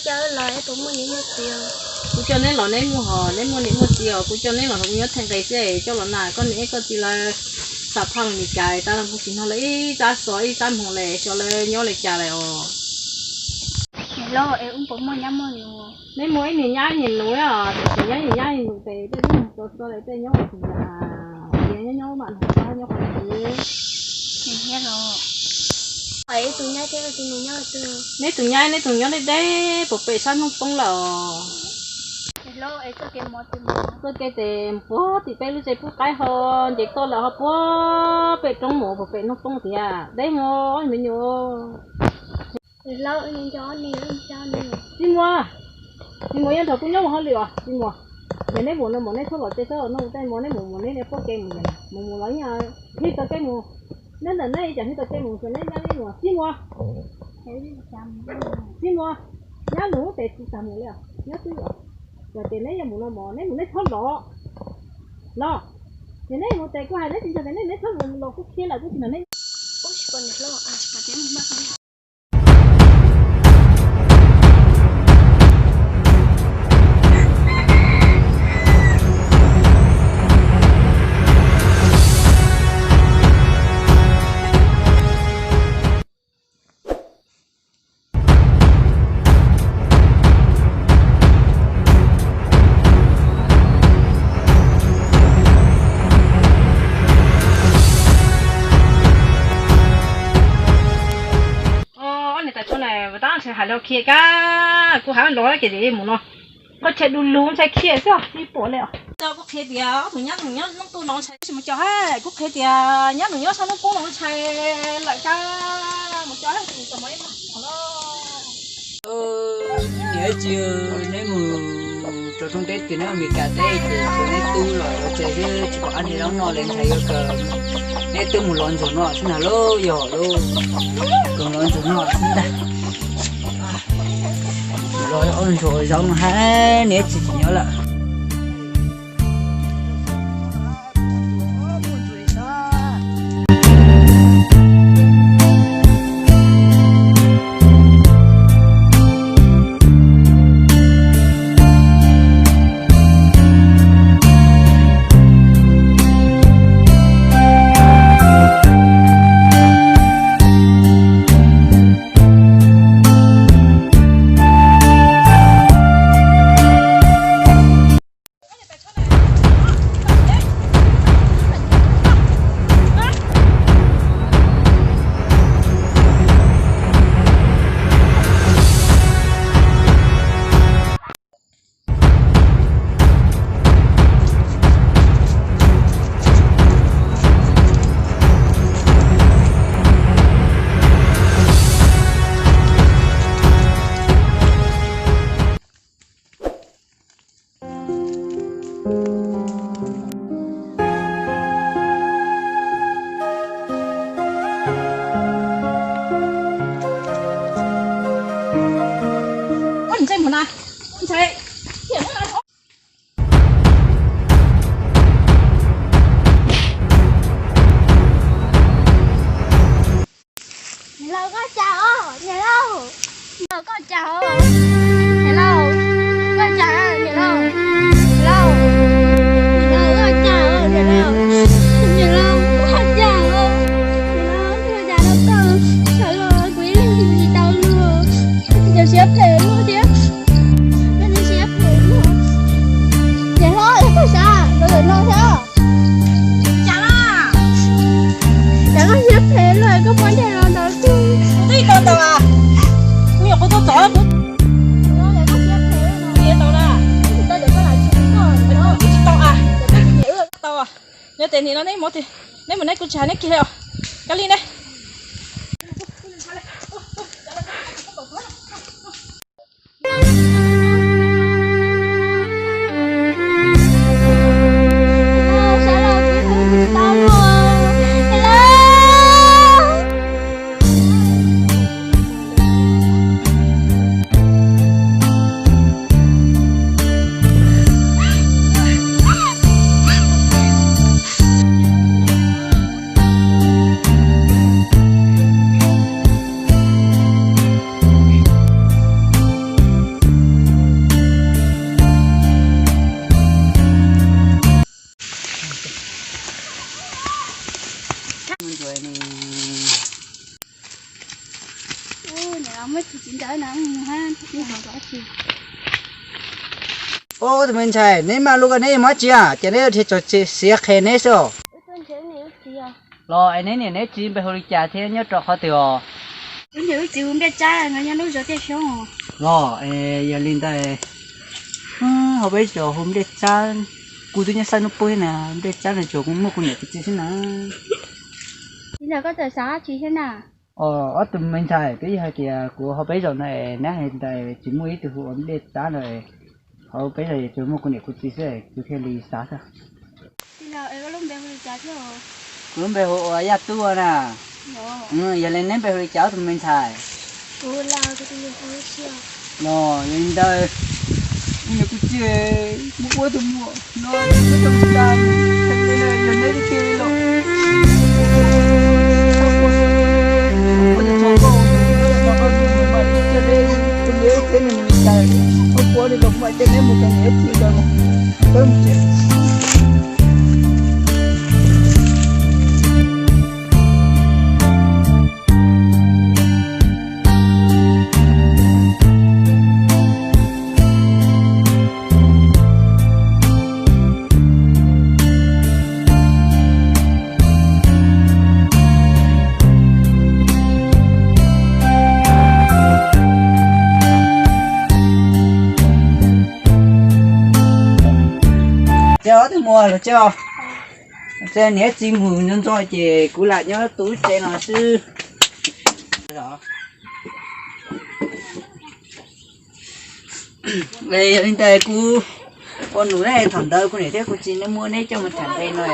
Coj los es puas muaj niam muaj txiv? Kuv coj neb los neb muaj hos, neb muaj niam muaj txiv os. Kuv coj neb los kuv nyob theej nqe xwb, coj los na koj niam koj txiv lawv xa phaj Meskas tas los kuv tsis nrog lawv ib tsab xov ib tsab hmoov li, xyov lawv nyob li cas lawm os. Niam laus, es wb puas muaj nyab muaj nus? Neb muaj ib niag nyab niag nus os, tiam sis nyab niag nyab niag nus tes tej lub moog txaus txaus lawm tej nyob ua tsis yam, tias nyob nyob mam nrog nyob qhov twg. Niam laus, ib tug nyab thiab tus nus nyob twg? Neb tus nyab neb tus nyob deb deb, puag pem sab hnub poob lawm os. Niam laus, es txoj kev mus txoj kev tes puag tim peb lub tsev pub qaib ho nce toj lawm ho puag pem roob mus puag pem hnub poob tiag, deb mus ob me nyuam. Niam laus, tsis muaj, tsis muaj, yog nrog kuv nyob mus hauj lwm os, tsis muaj. Yog neb mus no mus neb txhob los tsev txhob los noj tej mus, neb mus mus neb niam pob kev mus, mus mus los yeej hib tau kev mus. Neb ntawm neb ib tsam hib tau kev mus xwb neb nyab neb mus tsis muaj. Tsis muaj, nyab nus tes tsis tas mus li os, nyob twb os. Yog tias neb yuav mus no mus neb mus neb txhob los. Los, yog neb mus tes kuv hais neb tsis nrog tias neb neb txhob los kuv qhia lawm kuv tsis nrog neb. Ob niag tais tshuav na, tab ntshai hais los khiav kab, kuv hais los ces mus no, koj ntshai du lug ntshai khiav xwb tsis pom li os. Kuv qhia tias ob tug nyab nus nyob hnub tuaj no ntshai tsis mus cov, kuv qhia tias nyab nus nyob sab hnub poob no ntshai lawm kab, mus cov mus cov mov ib Niam txiv, neb mus rau rooj teb twg neb ua Meskas teb ces neb twb los yuav tsev xwb tsis pom qab neb zaub noj li ntshai yuav kom neb twb mus los ntxuag no xwb ntag lauj, yog lauj, kom los ntxuag no xwb ntag. Los ob ntxuag zaub no hab neb tsis tsis nyob lawm. Niam laus, koj cas os niam laus? Niam laus, koj cas os? Niam laus, koj cas niam laus? Niam laus, niam laus, koj cas os niam laus? Niam laus, koj cas os? Niam laus, koj cas los koj sawv los kuv ib leeg tsis tau luag, yog siab phem luag thiab. Koj siab phem luag. Niam hlob, koj sav los lawm no thiab. Cas na? Cas koj siab phem luag koj poob ntiag los ntawd kuv twb tau tau a. Kuv nyuam qhuav tuaj txog kuv tau na. Tsis tau a. Tau a. Yog tes nim no neb mus, neb mus neb kuv tsis hais neb kiag li os. Koj li neb. Muab tsis tsis ntawd na, mus hab ib hom tsis. Ub, tus me ntxhais, neb maj lug ko neb yuav mus dab tsi a? Ces neb yuav dhia txog xiav qhe neb xwb os. Los es neb niam neb txiv npe hu li cas thiab nyob rau qhov twg os? Wb niam wb txiv hu Npliaj Tsab, nkawd nyob lub zos Tiaj Xyoob. Los es yog li ntawd, hauv peb zos hu Npliaj Tsab, kuv twb nyob sab hnub pub thiab na, Npliaj Tsab no tsuas kuv muaj kuv niam kuv txiv xwb na. Tsis yog koj txawm xav dab tsi thiab na? Os, ob tug me ntxhais, twb yog hais tias kuv hauv peb zos no es neb hais ntawd tsis muaj ib tug hu ua Npliaj Tsab no, hauv peb zos tsuas muaj kuv niam kuv txiv xwb, kuv thiaj li xav xwb. Tij laug, es koj lub npe hu li cas thiab? Kuv lub npe hu ua Yaj Tub na. Yog li neb npe hu li cas ob tug me ntxhais? Los yog li ntawd, kuv niam kuv txiv muab kuv tus muam no, yog neb twb tiag li los, Ces ob tug muam los ces, ces niam txiv mus ntxov ntxov ces kuv lam nyob tu lub tsev no xwb. Yog li ntawd kuv ua num ne, thaum ntawd kuv niam thiab kuv txiv neb muab neb coj mus tham nqi no,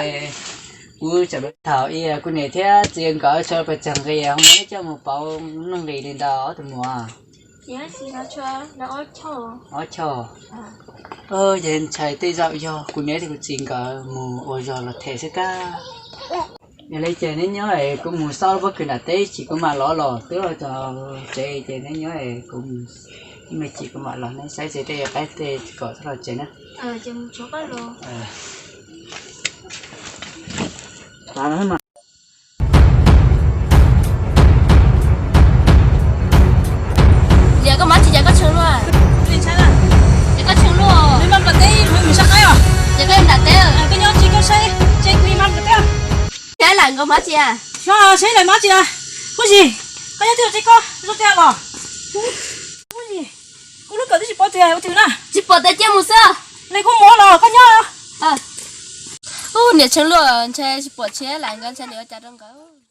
kuv txawm thaum ub kuv niam thiab txiv nkawd sawv pes tsawg nqi, neb coj mus pauv nuj nqis li ntawd ob tug muam. Ob choj. Ces ntshai tej zaum yog kuv niam thiab kuv txiv nkawd mus ua zog los them xwb kab. Yog li ces neb nyob es kuv mus xauj pob kws nram teb, ib chim kuv mam los, los twb los txog tsev ces neb nyob es kuv mus, ib me chim kuv mam los, neb saib tsev tej qaib tej kom txhob los tsev na. Liam, koj mob tsis cas koj tshee luaj? Ces koj tshee luaj. Ces koj yuav nram teb. Saib lam nkaus mob tsis? Saib lam mob tsis? Kuv yig, koj nyob twg tsis koj zoo tiag los? Kuv lub kawm twb tsis pom tias ua twg na. Tsis pom tias cia mus xwb. Li kuv mus los koj nyob. Ub, niam tshee luaj, ntshai tsis pom tsis lam nkawd, ntshai niam ua cas rau nkawd.